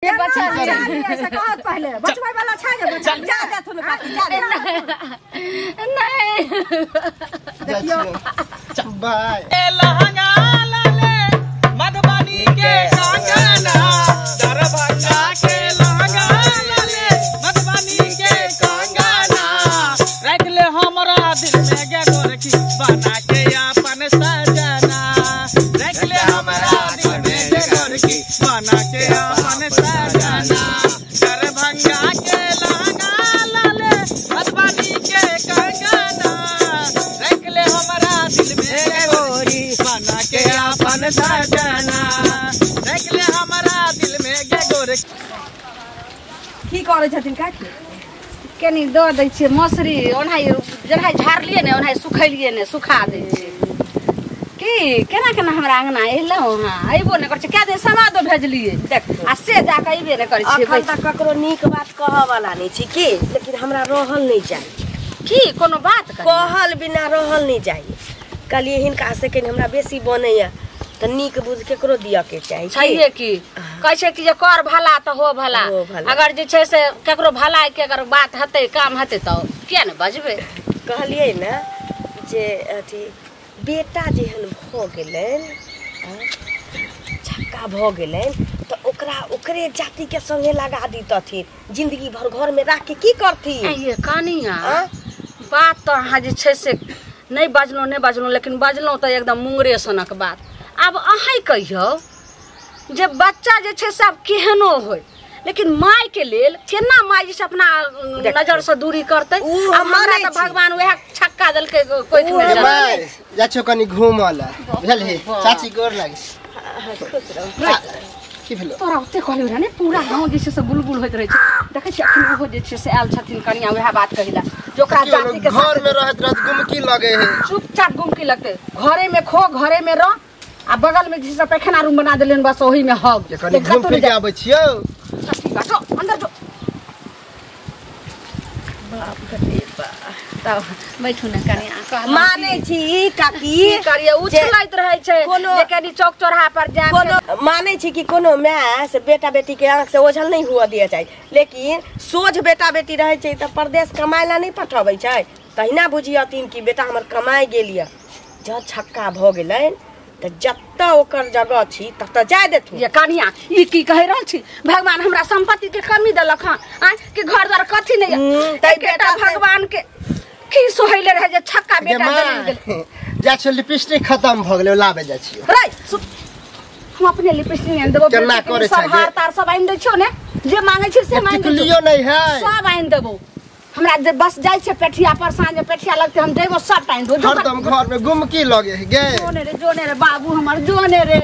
बच्चा ऐसा कहत पहले बचबै वाला छै जे बच्चा जा जा थुन काकी जा नहीं देखियो बाय ए लहंगा लाले मधुबनी के कंगना दरभंगा के लहंगा लाले मधुबनी के कंगना रख ले हमरा दिल में गे गोरखी बना के अपन सजना रख ले हमरा दिल में गे गोरखी बना के अपन सजना दरभंगा के लहंगा लाले मधुबनी के कंगना रख ले हमरा दिल में गे गोरी बना के अपन सजना रख ले हमरा दिल में गे गोरखी। की करै छथिन काकी? कनी दऽ दै छियै मसुरी ओनाही जेनाही झाड़लियै ने ओनाही सुखेलियै ने सुखा दै छियै। की केना केना हमरा अंगना एलहुँ अहाँ अयबो नहि करै छै। कए दिन समादो भेजलियै देख आ से जाकऽ अयबे नहि करै छियै। अखन तक ककरो नीक बात कहऽ वाला नहि छी की, लेकिन हमरा रहल नहि जाइ। की कोनो बात कहल बिना रहल नहि जाइ। कहलियै हिनका से कनि हमरा बेसी बनैया तऽ नीक बुझ केकरो दिअ के चाही। छैहे की कहै छै कि जे कर भला तऽ हो भला, अगर जे छै से केकरो भलाई के अगर बात हेतै काम हेतै तऽ किया ने बजबै। कहलियै ने जे अथी बेटा जेहन भऽ गेलनि छक्का भऽ गेलनि तऽ ओकरा ओकरे जाति के संगे लगा दितथिन, जिंदगी भर घर में राख के की करथिन। ये कनिया बात तऽ अहाँ जे छै से नहि बजलहुँ नहि बजलहुँ, लेकिन बजलहुँ तऽ एकदम मुंगरे सनक बात। आब अहाँ कहियौ जे बच्चा जे छै से आब केहनो होय लेकिन माय के लेल केना माय जे छै अपना नजर से दूरी करतै। आब हमरा तऽ भगवान वएह छक्का देलकै कोखि में। माय जा छौ कनि घूमऽ ला बुझलही। चाची गोर लागि। खुश रहू। की भेलो तोरा ओते कहलियौ रहे ने पूरा गाँव जे छै से बुलबुल होइत रहै छै। देखै छियै अखन ओहो जे छै से आयल छथिन कनिया वएह बात कहिला जे ओकरा जाति के घर में रहत रहत गुमकी लगे है। चुपचाप गुमकी लगतै, घरे में खो घरे में रह आ बगल में जे पैखाना रूम बना देलियन बस ओही में हग। कनि घूम फिर के आबै छियौ। ठीक बा जो अंदर जो। बाप रे बाप तब बैठू ने कनिया। मानै छी काकी की करियै उछलैत रहै छै जे कनि चौक चौराहा पर जाय। कोनो मानै छी कि कोनो माय से बेटा बेटी के आँख से ओझल नहीं हुआ दिया चाही, लेकिन सोझ बेटा बेटी रहै छै तऽ परदेश कमाय ला नहीं पठबै छै। तहिना बुझियथिन कि बेटा हमर कमाय गेल यऽ, जँ छक्का भऽ गेलनि तऽ जतऽ ओकर जगह छी ततऽ जाय देथुन। ये कनिया ई की कहि रहल छी? भगवान हमरा संपत्ति के कमी देलक हन आँय कि घर द्वार कथी नहीं। तै बेटा भगवान के की सोहैले रहे जे छक्का बेटा जन्म गेल। जा छौ लिपस्टिक खत्म भऽ गेलै लाबे जा छियौ। रे हम अपने लिपस्टिक आनि देबो। केना करै सब हार तार सब आनि दै छियौ ने, जे मांगै छी से आनि दै छियौ। नहीं है सब आनि देबो। हमरा जे बस जाइ छै पेठिया पर साँझ में पेठिया लगते हम देबो सब टाइम दो। हरदम घर में गुमकी लगे है गे। जोने रे जोने रे बाबू हमर जोने रे।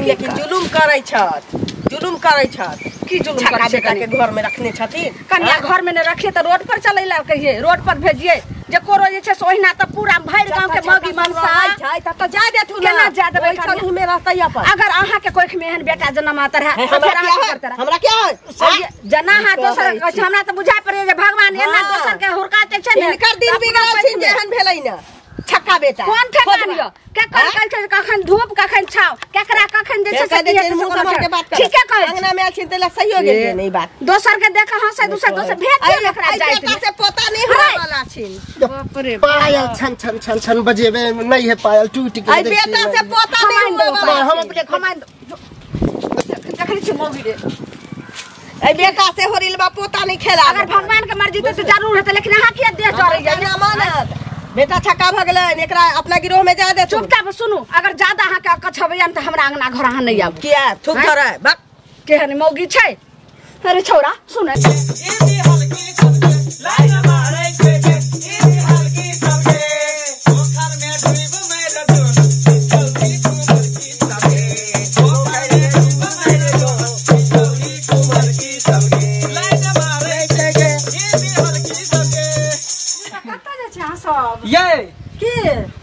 लेकिन जुलुम करै छथि, जुलुम करै छथि। की जुलुम करै छै? बेटा के घर में रखने छथिन। कनिया घर में न रखिए तऽ रोड पर चलै ला कहिए, रोड पर भेजिए जे कोरो जे छै से ओहिना तऽ पूरा भरि गांव के मगी मनसा छै ततऽ जाय देथुन। केना जाय देबै? ओहि में रहतै अपन। अगर अहाँ के कोख में एहन बेटा जन्म रहे तऽ फेर अहाँ की करते रहे? हमरा क्या है जना हां दोसर हमरा तऽ बुझा पड़े जे भगवान एना दोसर के हुरकाते छै ने। हिनकर दिन बिगड़ल छै जेहन भेलै ने छक्का बेटा। कोन ठेकान यौ केकर कहै छै कखन धूप कखन छाव केकरा कखन जे छै से ठीके कहै। अंगना में आयल छिन तैला सही हो गेल ने ई बात। दोसर के देख हंसै दोसर दोसर भेज दियौ एकरा जाय बेटा से पता नहीं होय वाला छिन। बाप रे पायल छन छन छन छन बजेबे नहीं है पायल टूट गेल। आई बेटा से पता नहीं होय वाला। हम अपने हम देखै छी मौगी रे आई बेटा से होरिल बा पोता नहीं खेला। अगर भगवान के मर्जी तो जरूर हेतै, लेकिन अहाँ किया देह जरैया? ना मानत बेटा छक्का भऽ गेलनि एकरा अपना गिरोह में जाय देथुन। चुपचाप सुनू अगर ज्यादा अहाँ के अकछ होइया तऽ हमरा अंगना घर अहाँ नहीं आबू। किया थूक धरै बक केहन मौगी छै। अरे छौरा सुन ये की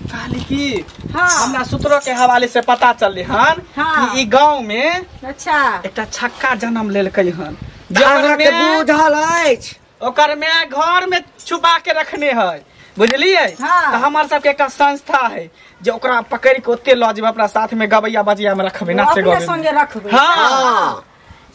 कहली की हाँ। हमरा सूत्रों के हवाले से पता चलले हन हाँ। कि ई गांव में अच्छा एकटा छक्का जन्म लेलकै हन। अहाँ के बुझल अछि ओकर माय घर में छुपा के रखने है बुझलिए। हाँ। तो हमार सबके एकटा संस्था है जे ओकरा पकड़ के ओते लऽ जेबै अपना साथ में गबैया बजैया में रखबै नाचे अपने गबै संगे रखबै। हाँ।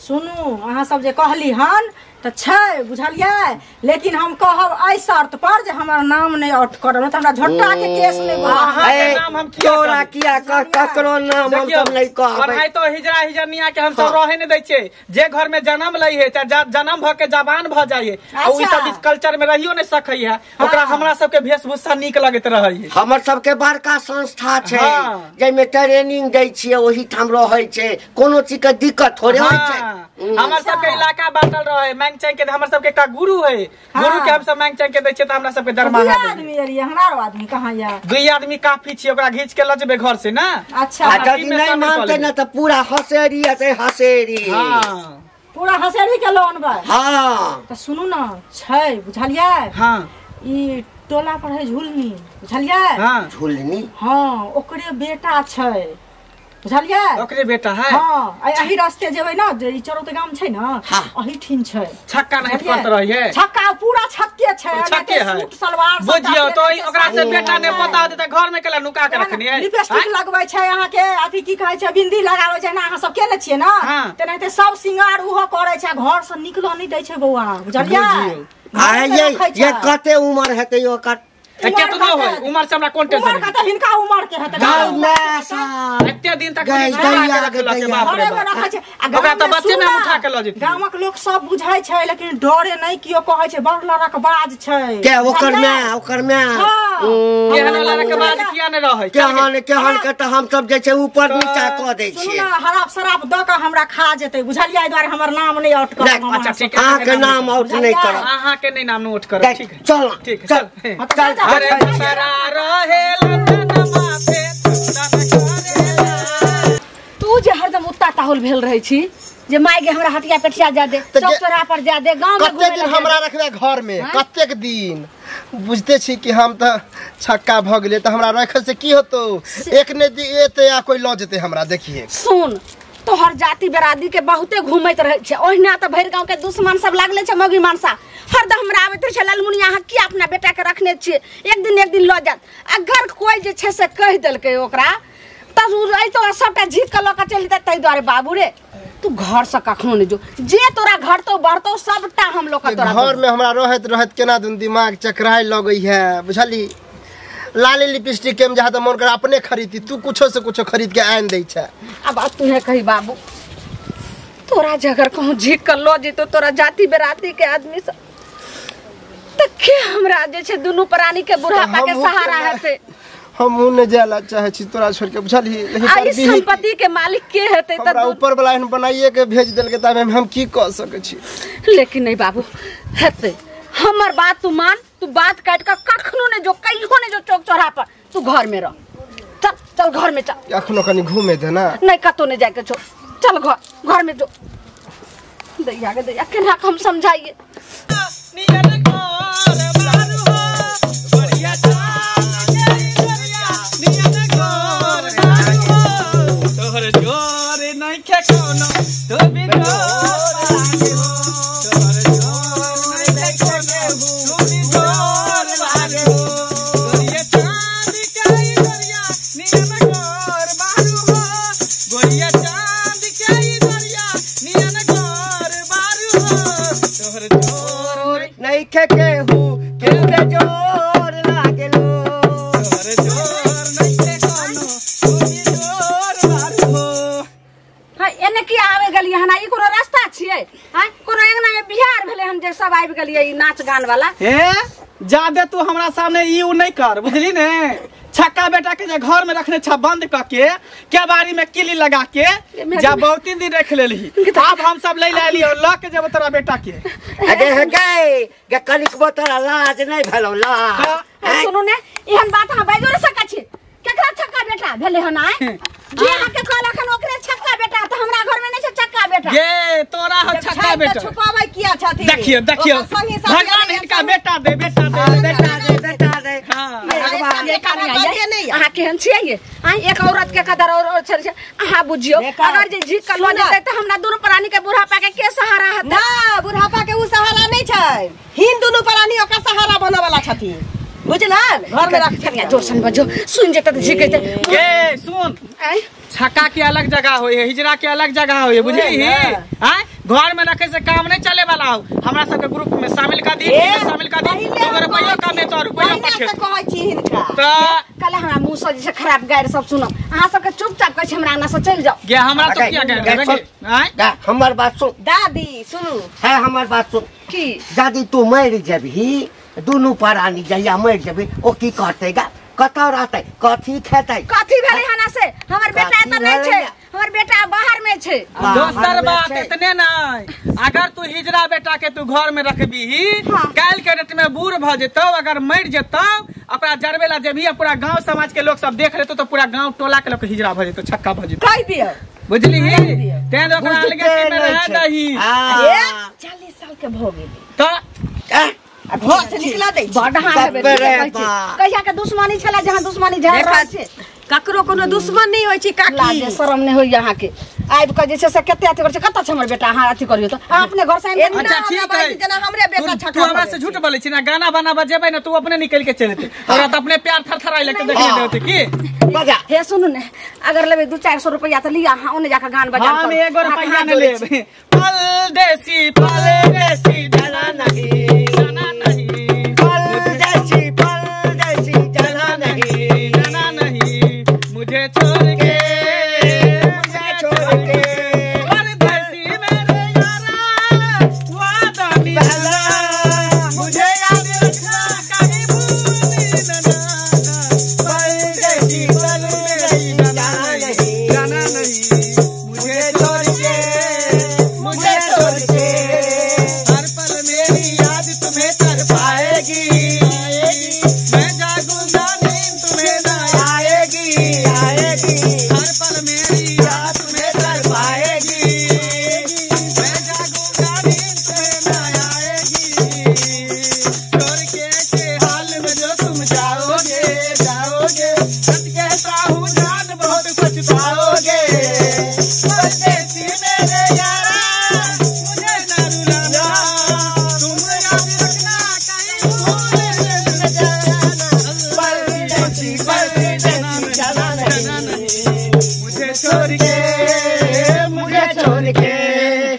सुनू अहाँ सब जे कहली हन तऽ छै बुझलियै, लेकिन हम कहब एहि शर्त पर जे हमर नाम नहि आउट करब, नहि तऽ हमरा झोटा के केस नहि अहाँके नाम हम किया तोरा किया ककरो नाम हम सब नहि कहबै। ओनाहितो हिजरा हिजरनिया के हम सब रहे नहि दै छियै, जे घर में जन्म लै है चाहे जन्म भ के जवान भ जाइ है आ ओइ सब इस कल्चर में रहियो नहि सकै है, ओकरा हमरा सबके वेशभूषा नीक लगैत रहै है। हमर सबके बड़का संस्था छै जाहिमे ट्रेनिंग दै छियै, ओहिठाम रहै छै, कोनो चीज के दिक्कत थोड़े होइ छै। हमर सबके इलाका बांटल रहे, मांग चांग के हमर सबके एकटा गुरु है, गुरु के हम सब मांग चांग के दै छियै तऽ हमरा सबके दरमाहा दै। आदमी एलियै हमरा आदमी कहाँ या दुई आदमी काफी छियै, ओकरा घीच के लऽ जेबै घर से ना। अच्छा यदि नहि मानतै ना तऽ पूरा हसेरी हेतै, हसेरी। हां पूरा हसेरी के लऽ अनबै। हां तऽ सुनू ना छै बुझलियै। हां ई टोला पर है झुलनी बुझलियै। हां झुलनी, हां ओकरे बेटा छै बुझलियै, ओकरे बेटा है। हां एही रास्ते जेबै ना जे ई चरौत गाम छै ना एही ठीन छै। छक्का नहीं पड़त रहिए, छक्का पूरा छक्के छै, छक्के है, सूट सलवार सब बुझियो तो ओकरा से बेटा ने पता होते त घर में केला नुका के रखनी है। लिपस्टिक लगबै छै अहाँ के, अथी की कहै छै बिंदी लगाबै छै ना, अहाँ सब केने छियै ना तेनाहिते सब सिंगार उहो करै छै, घर से निकलो नहीं दै छै बौआ बुझलियै। आ ये कते उम्र हेतै ओकर? केतनो होय उम्र से हमरा कोन टेंशन उम्र कते हिनका उम्र के हेतै एते दिन तक बाप रे बाप ओकरा त बच्चे में उठा के ल जेतै। गामक लोक सब बुझै छै लेकिन डरे नहीं कियो कहै छै, बड़ लड़कबाज छै के ओकर माय, ओकर माय केहन लड़कबाज किया नै रहै, केहन केहन के त हम सब जे छै ऊपर नीचा क दै छियै। सुनू ना हराप शराप द के हमरा खा जेतै बुझलियै, एहि दुआरे हमर नाम नहि आउट करब। अच्छा ठीक है, अहाँ के नाम आउट नहि करब, अहाँ के नहि नाम नोट करब, ठीक है चल ठीक है चल चल। अरे सरा रहे लतना माथे चंदन करेला। तू जे हरदम उत्ता ताहुल भेल रहै छी जे माय गे हमरा हटिया पेटिया जा दे, चौक चौराहा पर जा दे, गांव में कतेक दिन हमरा रखबे घर में, कतेक दिन बुझते छी कि हम त छक्का भ गेलै त हमरा रखे से की होतो, एक ने एते या कोई ल जेते हमरा। देखिए सुन तोहर जाति बरादी के बहुते घूमैत रहै छै, ओहिना त भरि गांव के दुश्मन सब लागले छै मौगी मानसा, हरदम हमरा आबैत रहै छै लालमुनिया अहाँ की अपना बेटा के रखने छियै, एक दिन लऽ जायत। अगर कोई जे छै से कहि देलकै ओकरा तब उ अइतो सबटा झीक के लऽ के चलि जेतै। ताहि दुआरे बाबू रे तू घर से कखनो नहि जो, जे तोरा घरतो बढ़तो सबटा हम लोग तोरा घर में हमरा रहैत रहैत केना दुन दिमाग चकराय लगै है बुझली। लाली लिपस्टिक के जहाँ त मन कर अपने खरीदी, तू कुछो से कुछो खरीद के आन दै छै। अब तू कही बाबू तोरा जे अगर कहूँ झीक के लऽ जेतो तोरा जाति बेराती के आदमी सब त के हमरा जे छै दुनू प्राणी के बुढ़ापा के सहारा हेतै। हम नहि जाय चाहे छी तोरा छोड़ के बुझली, लेकिन संपत्ति के मालिक के हेतै त हमरा ऊपर वाला एहन बनाइए के भेज देलकै त हम की क सकै छी। लेकिन नहीं बाबू हेतै, हमर बात तू मान, तू बात काट के कखनो नहीं जो कहियो नहीं जो चौक चौराहा पर, तू घर में रह, चल चल घर में चल। अखनो कनी घूमे दे ना, नहीं कतो नहीं जाए के छो, चल घर घर में जो। दैया के दैया केना हम समझाइए। तोहर जोर नहीं खे कोनो तू भी जोर लागे हो, तोहर जोर नहीं खे कोनो तू भी जोर लागे हो, गोरिया चांद के दरिया नियन गोर बारू हो, गोरिया चांद के दरिया नियन गोर बारू हो, तोहर जोर नहीं खे केहू के जोर लागे लो, तोहर जोर नहीं खे कोनो तू भी जोर बारू हो। हां एने की आवे गेलियै हन, ई कोनो रास्ता छियै? हां कोनो अंगना में बिहार भेलै हन जे सब आबि गेलियै ई नाच गान वाला। ए जादे तू हमरा सामने ई उ नहीं कर बुझली ने, छक्का बेटा के जे घर में रखने छा बंद क के केबाड़ी में किली लगा के जा बहुत दिन रख लेली, अब हम सब ले लाली और ल के जब तोरा बेटा के। अरे गए गे कनिकबो तोरा लाज नहीं भेलौ ला। सुनू ने एहन बात अहाँ बाजो नै सकै छी, केकरा छक्का बेटा भेलै हन? आय जे अहाँ के कहलक हन ओकरे छक्का बेटा, त हमरा घर में नहीं छै छक्का बेटा। ये तोरा हो छक्का बेटा छुपाबै किया छथि? देखियो देखियो भगवान हिनका बेटा दे, बेटा दे, बेटा दे, बेटा दे। हां भगवान अहाँ केहन छियै ये? एक औरत के कदर और छै अहाँ बुझियो, अगर जे झीक के लऽ जेतै त हमरा दुनू प्राणी के बुढ़ापा के के सहारा हेतै? ना बुढ़ापा के उ सहारा नहीं छै, हिन दुनू प्राणी ओकर सहारा बनऽ वाला छथिन बुझलन। घर में रख कनिया जोर सन बजो सुन जेतै त झिकेतै। ए सुन, छक्का के अलग जगह होय है, हिजरा के अलग जगह होय है, बुझली? हां घर में रखे से काम नहीं चले वाला हो। हमरा सब के ग्रुप में शामिल कर दी, शामिल कर दी, दो रुपया कमे तो रुपया पठे से कहै छी हिनका। त कल हमरा मुंह से जे खराब गारि सब सुनब, अहाँ सब के चुपचाप कहै छी हमरा अंगना से चलि जाओ। गे हमरा तो किया गारि आय? हमर बात सुन दादी, सुनू है हमर बात सुन। की दादी तू मर जेबही, दुनू प्राणी जहिया मर जेबही ओ की करतै गा, कतौ रहतै, कथी खेतै? कथी भेलै हना से? हमर बेटा एतऽ नहि छै, हमर बेटा बाहर में छै। दोसर बात इतने नहीं, अगर तू हिजरा बेटा के तू घर में रखबीही, काल्हि के डेट में बूढ़ भ जेतौ, अगर मर जेतौ ओकरा जरबे ला जेबही, पूरा गांव समाज के लोग सब देख लेतौ तो पूरा गांव टोला के लोग हिजरा भ जेतौ, छक्का भ जेतौ। कहि दियौ, बुझली? तें ओकरा अलगे में रह दही। 40 साल के भ गेलै त घर से निकला दै बड हाथ कहिया के दुश्मनी छला, जहां दुश्मनी झड़ रहल छै। ककरो कोनो दुश्मन नहीं होई छै काकी। लाज शरम नहीं होई अहाँ के, आबि के जे छै से कते अथी करै छै। कतऽ छै हमर बेटा? अहाँ अथी करियौ तऽ अहाँ अपने घर से आनि। अच्छा ठीक है, जेना हमरे बेटा छका, तू हमरा से झूठ बोलै छी ना, गाना बाना बजेबै ना तू अपने निकल के चलि जेतै, तोरा तऽ अपने प्यार थरथराइ लगतै देखने देतै की। बजा हे सुनू ने, अगर लेबै 2-400 रुपया तऽ लिअ, अहाँ ओने जाके गान बजा। हम एगो रुपया नै लेबै। परदेसी परदेसी जाना नहीं, जाना नहीं, परदेसी परदेसी जाना नहीं, जाना नहीं, मुझे छोड़ के, मुझे छोड़ के, परदेसी मेरे यारा वादा निभाना, मुझे याद रखना कहीं भूल न जाना, परदेसी परदेसी जाना नहीं, जाना नहीं, मुझे छोड़ के, मुझे छोड़ के, हर पल मेरी याद तुम्हें तड़पाएगी, मैं जागूंगा नींद तुम्हें ना आएगी, आएगी, हर पल मेरी याद तुम्हें तड़पाएगी, मैं जागूंगा नींद तुम्हें ना आएगी, छोड़ के हाल में जो तुम जाओगे, जाओगे, सच कहता हूँ जान बहुत पछताओगे, परदेसी मेरे यारा मुझे न रुलाना, तुम याद रखना कहीं भूल न जाना, परदेसी परदेसी जाना नहीं, मुझे छोड़ के, मुझे छोड़ के।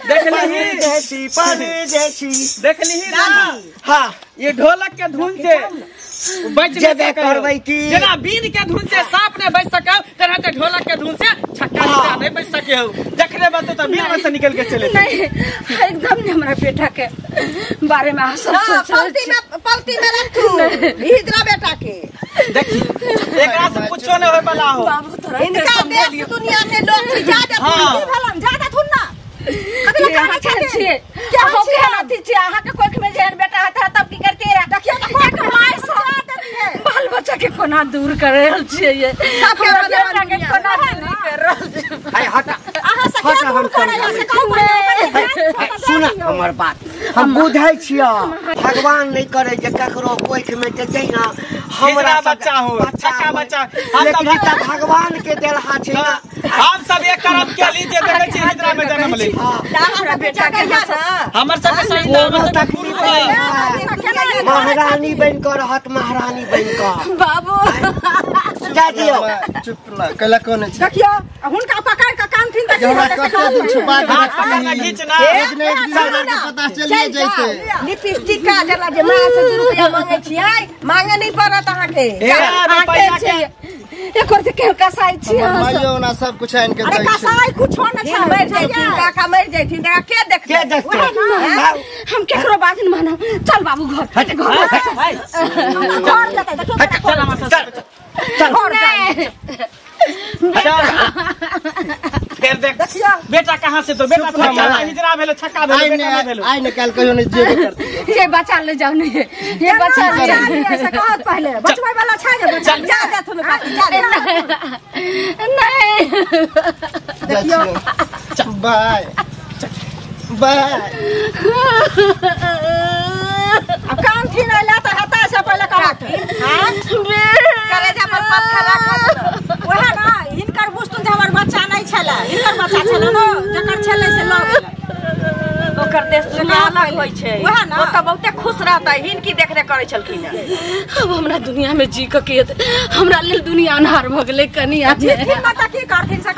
देख ली परदेसी परदेसी, देख ली ना। हाँ ये ढोलक के धुन से बच जेबे करबै की, जेना बीन के धुन से सांप ने बच सकै, तेनाहिते ढोलक के धुन से छक्का नहीं बच सके हो। जखने बचतो त बीन में से निकल के चले। नहीं एकदम नहीं, हमरा बेटा के बारे में सब सोच पलटी में, पलटी में रखू हिजरा बेटा के। देखी एकरा से कुछो नहीं होय वाला हो। बाबू तोरा इनका देश दुनिया के लोग जा जा हां भलन जा देथुन ना, कभी लगा छियै क्या हो के अथी छियै अहाँ के कोख में जेहन बेटा हता तब की करते रहे? देखियौ त कोख माय से बाल बच्चा के कोना दूर कर रहल छियै, ये सबके बेटा के कोना दूर कर रहल छियै। हाय हट, अहाँ से के दूर करै से कहू पहिले। सुन हमर बात, हम बुझै छियै भगवान नहीं करे जे ककरो कोख में जे छै ना हमरा बच्चा हो, छक्का बच्चा, हम त भगवान के देलहा छै ना। हम सब एक तरफ के लीजे देखै छी हिजरा में जन्म ले, हमरा बेटा के ना हमर सब के संस्था हमर सब के गुरु महारानी बन कर रहत, महारानी बन कर बाबू जा दियो। चुप ला कला कोन छै, देखियौ हुनका पकड़ के कानथिन त हमरा कते दिन छुपा के रखली, खींच ना, एक ने एक दिन हमरा के पता चलिए जैते। लिपस्टिक का जला जे मां से 2 रुपया मांगे छियै, मांगे नहीं पड़त अहाँ के। रुपया के एकर से केहन कसाई छी अहाँ सब? माइयो ना सब कुछ आनि के अरे दै छै। कसाई कुछो न छै, मर जैथिन काका, मर जैथिन त के देखतै? के देखतै? हम केकरो बात नहीं मानब। चल बाबू घर, घर घर जेतै, देखियौ चल हमरा सब चल घर जाय। फिर देख बेटा कहाँ से तो बेटा हिजरा भेलो, छक्का भेलो, बेटा नहीं भेलो। आइ ने काल कहियो नहीं जेबे करती। ये बच्चा ले जाओ नहीं, ये बच्चा ले जाओ ऐसे कहत पहले बचबै वाला छै जे बच्चा जा देथुन काकी, जा नहीं। देखियो बाय बाय। अब काम थी ना ला त हता से पहले कहत हां करेजा पर पत्थर राखत ओहे ना हिनकर बुझतुन जे हमर बच्चा नहीं छला, हिनकर बच्चा छला न, जकर छलै से ल गेलै। ओकर देश दुनिया अलग होई छै, वएह ना। ओ त बहुते खुश रहतै, हिनकी देखरेख करै छलखिन। अब हमरा दुनिया में जी के हमरा लेल दुनिया अन्हार भ गेलै कनिया। जीथिन न त की करथिन से।